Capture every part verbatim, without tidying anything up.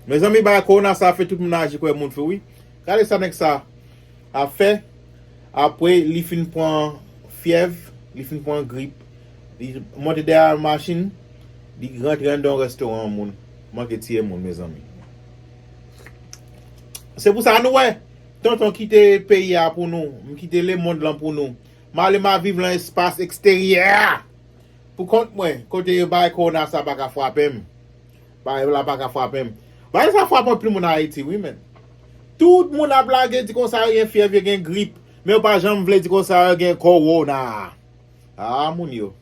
Mezanmi, bagay kowona sa fè tout moun aji kwè moun fou, wi. Gade sa nèg sa ap fè. Apre, li fin pran fyèv, li fin pran grip. Li monte dèyè machin, li rantre anndan yon restoran moun. Manke tiye moun, mezanmi. Se pou sa nou wè, tonton kite peyi a pou nou, m kite lemonn lan pou nou. M ale m a viv lan espas eksteryè a. Pou kont mwen, kote yo bay kowona sa pa ka frape m. Bay la pa ka frape m. Bay sa frape anpil moun Ayiti, wi, men. Tout moun ap lage di konsa yo gen fyèv, yo gen grip. Men yo pa janm vle di konsa yo gen kowona. Ah, moun yo.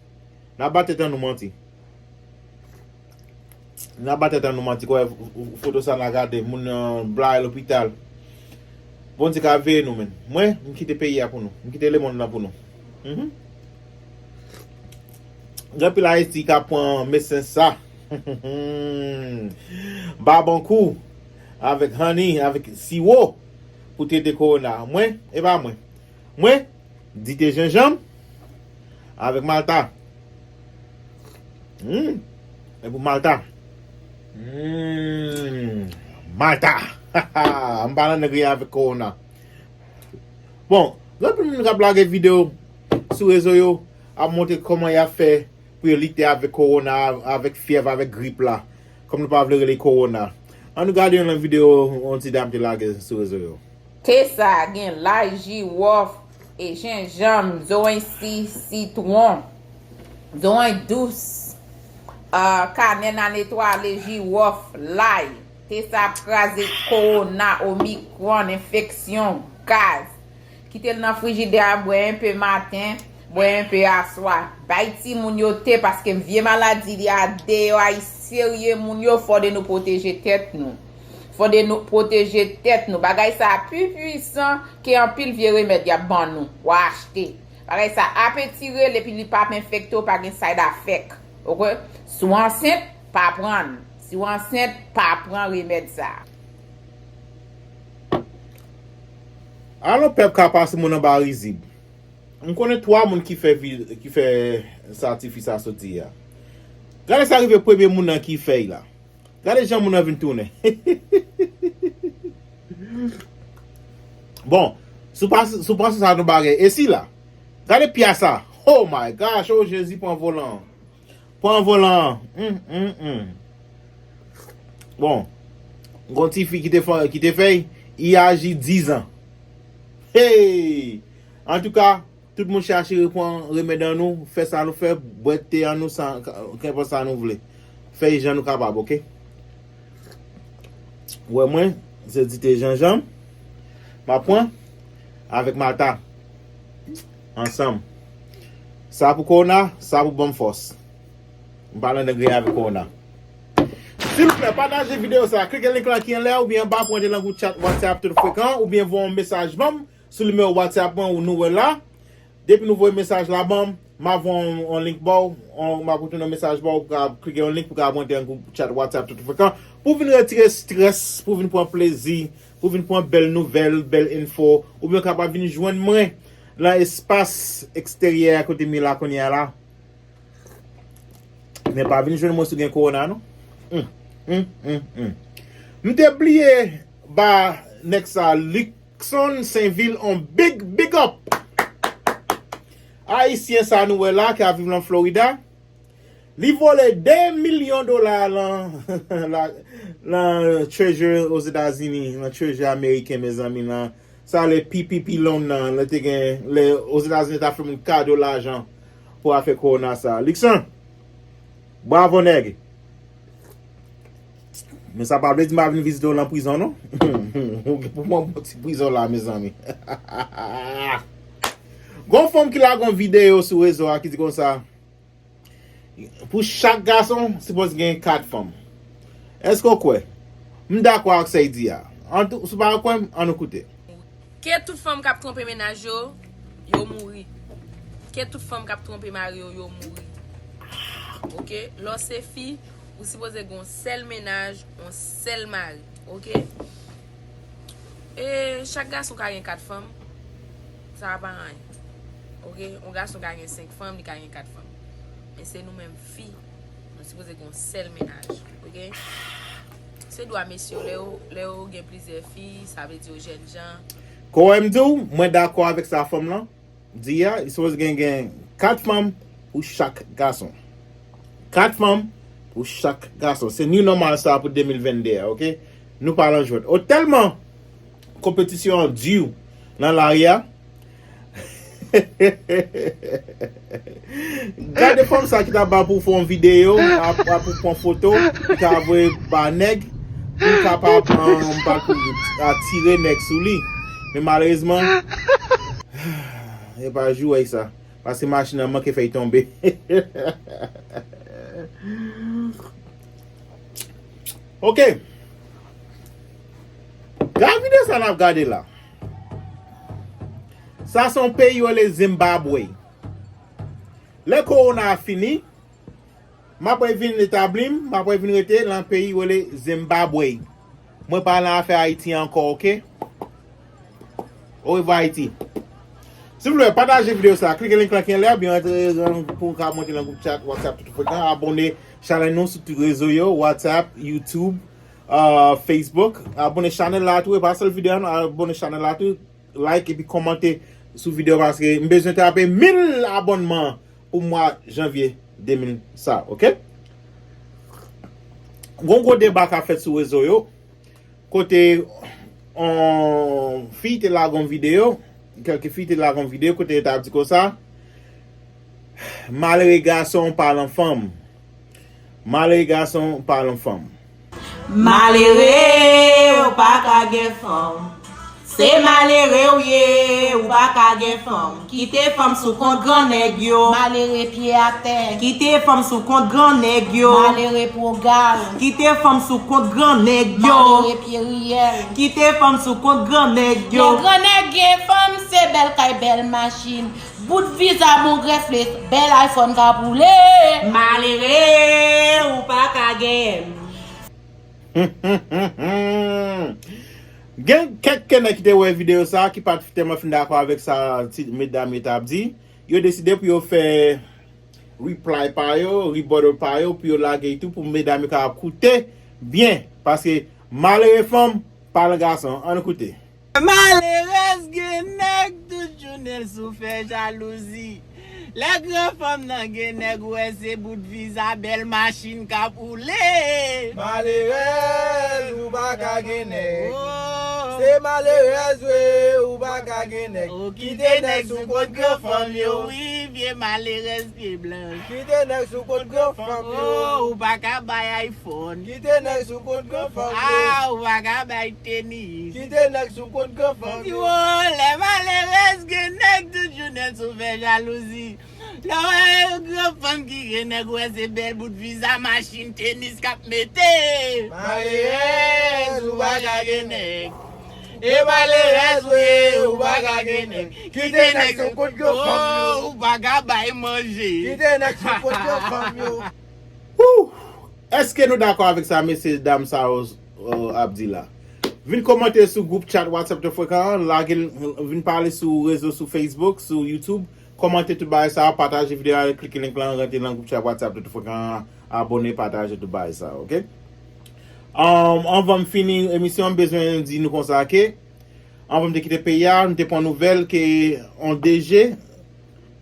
N ap ba tèt an nou manti. N ap ba tèt an nou manti. Kwè foto sa n a gade, moun nan bla lopital. Bondye ka veye nou, men. Mwen, m kite peyi a pou nou. M kite lemonn lan pou nou. Mhm. Gen anpil Ayiti k ap pran medsen sa. Babankou, avèk honey, avèk siwo pou trete kowona. Mwen, e pa mwen. Mwen, dite jenjanm avèk malta. Hmm. E pou malta. Hmm. Malta. M pa nan nèg avèk kowona. Bon, gen anpil moun k ap lage videyo sou rezo yo, ap montre kòman y ap fè pou yo lite avèk kowona, avèk fyèv, avèk grip la. Kòm nou pa vle rele kowona. Ann nou gade yon videyo yon ti dam te lage sou rezo yo. Te sa gen lay, jiwòf, e jenjanm, zoranj si, sitwon, zoranj dous, ah, kanèl nan etwale, jiwòf, lay. Te sa ap kraze kowona, omikron, enfeksyon, gaz. Kite l nan frijidè a, bwè enpe maten, bwè enpe aswa. Bay timoun yo te, paske vye maladi li a deyò a, li serye moun yo, fò de nou pwoteje tèt nou. Fò de nou pwoteje tèt nou. Bagay sa a pi pwisan ke anpil vye remèd y ap ban nou. W a achte. Bagay sa a ap etire l epi li p ap enfekte w, pa gen side effect. Oke? Si w ansent, pa pran l. Si w ansent, pa pran remèd sa a. Alon pèp ka pase moun anba rizib. M konnen twa moun ki fè vi, ki fè sa tifi sa sot di a. Gade sa rive premye moun nan ki fè l la. Gade jan moun nan vin tounen. Bon, si w pa, si w panse sa nou bagay, e si la? Gade pya sa. Oh my gosh, oh Jezi, pran volan an. Pran volan an. Hum, hum, hum. Bon, gon ti fi ki te fè, ki te fè, li aji diz an. Hey! Antouka, tout moun chache repran remèd an nou, fè sa nou fè, bwè te an nou, sa, kenpòt sa nou vle. Fè jan nou kapab, oke? Wè mwen, se dite janjanm, m ap pran avèk malta ansanm. Sa pou kowona, sa pou ban m fòs. M pa nan nèg gen avèk kowona. Silvouplè, pataje videyo sa. Klike link lan ki anlè oubyen anba pou antre nan gwoup chat WhatsApp tout frekan oubyen voye yon mesaj ban m sou nimewo WhatsApp mwen ou nou wè la. Depi nou voye mesaj la ban m, m a voye yon, yon link ba w, yon, m a retounen yon mesaj ba w, pou ka klike yon link pou ka antre nan gwoup chat WhatsApp tout frekan. Pou vin retire strès, pou vin pran plezi, pou vin pran bèl nouvèl, bèl enfo, oubyen w kapab vin jwenn mwen nan espas eksteryè a kote m ye la kounye a la. Men pa vin jwenn mwen si w gen kowona, non. Hum, hum, hum, hum. M te bliye ba nèg sa, Luckson Sainvil, on big, big up. Ayisyen sa nou wè la, ki ap viv nan Florida. Li vole de milyon dola lan, lan, lan Treasury Ozetazini, lan Treasury ameriken, mezanmi, lan Sa le P P P loan nan, lè te gen, lè Ozetazini ta fè moun kado lajan pou afè kowona sa. Luckson, bravo nèg. Men sa pa vle di m a vin vizite w lan prizon non. Ou gen pou mwen bon ti prizon la, mezanmi. Gon fanm ki lage yon videyo sou rezo a ki di konsa, pou chak gason, sipoze gen kat fanm. Èske w kwè? M dakò ak sa y di a. An tou, si w pa kwè m, ann nou koute. Ke tout fanm k ap twonpe mennaj yo, yo mouri. Ke tout fanm k ap twonpe mari yo, yo mouri. Oke? Lè w se fi, ou sipoze gen yon sèl mennaj, yon sèl mari. Oke? E chak gason ka gen kat fanm, sa pa anyen. Oke? Yon gason ka gen senk fanm, li ka gen kat fanm. Men se nou menm fi, nou sipoze gen yon sèl mennaj. Oke? Se dwa mesye yo, lè yo, lè yo gen plizyè fi, sa vle di yo jèn jan. Kòm m di w, mwen dakò avèk sa fanm lan di a, li sipoze gen, gen kat fanm pou chak gason. Kat fanm pou chak gason. Se new normal sa pou de mil vennde a, oke? Nou pa lan jwèt. O tèlman konpetisyon an di nan lari a. Gade fanm sa ki ta ba pou fè yon videyo, ap, ap pou pran foto, li ka voye ba nèg, pou kapab, um, pa pou atire nèg sou li. Men malerezman, e pa jou wè sa. Paske machin nan manke fè l tonbe. Oke. Gade videyo sa n ap gade la. Sa se yon peyi yo rele Zimbabwe. Lè kowona a fini, m ap revin etabli m, m ap revin rete lan peyi yo rele Zimbabwe. Mwen pa lan afè Ayiti ankò, oke? Orevwa Ayiti. Silvouplè, pataje videyo sa. Klike link lan ki anlè, oubyen antre nan, pou w ka monte nan gwoup chat WhatsApp Tout Frekan. Abòne chanèl nou sou tout rezo yo, WhatsApp, YouTube, uh, Facebook. Abòne chanèl la tou, e pa sèl videyo a non, abòne chanèl la tou. Like epi kòmante sou videyo paske m bezwen trape mil abònman pou mwa janvye de mil sa, oke? Gon gwo deba k ap fèt sou rezo yo. Kote yon fi te lage yon videyo, kèlke fi te lage yon videyo kote yo t ap di konsa, malere gason pa lan fanm. Malere gason pa lan fanm. Malere, ou pa ka gen fanm. Se malere w ye, ou pa ka gen fanm. Kite fanm sou kont gran nèg yo. Malere pye atè. Kite fanm sou kont gran nèg yo. Malere pwogal. Kite fanm sou kont gran nèg yo. Malere pye riyèl. Kite fanm sou kont gran nèg yo. Lè gran nèg gen fanm, se bèl kay, bèl machin. Bout viza bon grefle, bèl iPhone ka boule. Malere, ou pa ka genyen. Gen kèk kenè ki te wè videyo sa ki pa t tèlman fin dakò avèk sa ti medam yo t ap di. Yo deside pou yo fè reply pa yo, rebuttal pa yo, pou yo lage tou, pou medam yo kapab koute byen. Paske malere fanm pa lan gason. Ann koute. Malerèz gen nèg tout jounen l sou fè jalouzi. Lè gran fanm nan gen nèg, ou wè se bout viza, bèl machin k ap woule. Malerèz, ou pa ka gen nèg. Oh. Se malerèz, wi, ou pa ka gen nèg. Oh, kite nèg sou kont gran fanm yo. Wi, vye malerèz pye blanch. Kite nèg sou kont gran fanm yo. Oh, ou pa ka bay iPhone. Kite nèg sou kont gran fanm yo. Ah, ou pa ka bay tenis. Kite nèg sou kont gran fanm yo. Di wo, lè malerèz gen nèg tout jounen l sou fè jalouzi. Lè w wè yon gran fanm ki gen nèg, ou wè se bèl bout viza, machin, tenis k ap mete. Malerèz, ou pa ka gen nèg. E malerèz ou ye, ou pa ka gen nèg. Kite nèg sou kont gran fanm yo. Oh, ou pa ka bay manje. Kite nèg sou kont gran fanm yo. Woo! Èske nou dakò avèk sa mesye dam sa yo, euh, ap di la? Vin kòmante sou gwoup chat WhatsApp Tout Frekan an, lage l, vin pale sou rezo, sou Facebook, sou YouTube. Kòmante tout bagay sa, pataje videyo a, klike link lan, rantre nan gwoup chat WhatsApp Tout Frekan an, abòne, pataje tout bagay sa, oke? Um, anvan m fini emisyon, m bezwen di nou konsa ke anvan m te kite peyi a, m te pran nouvèl ke yon D J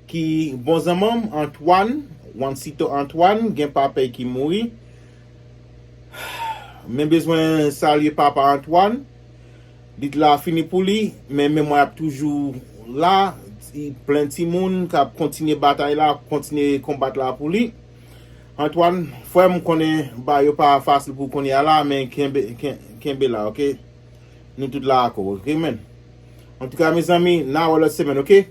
ki bon zanmanm, Antoine, Wansito Antoine, gen papa'y ki mouri. Men bezwen salye papa Antoine. Lit la fini pou li, men memwa ap toujou la. Ti, plen timoun k ap kontinye batay la, kontinye konbat la pou li. Antoine, frè m, konnen bagay yo pa fasil pou kounye a la, men kenbe, ken-, kenbe la, oke? Nou tout la ak ou, oke, men? Antouka, mezanmi, n a wè lòt semèn, oke?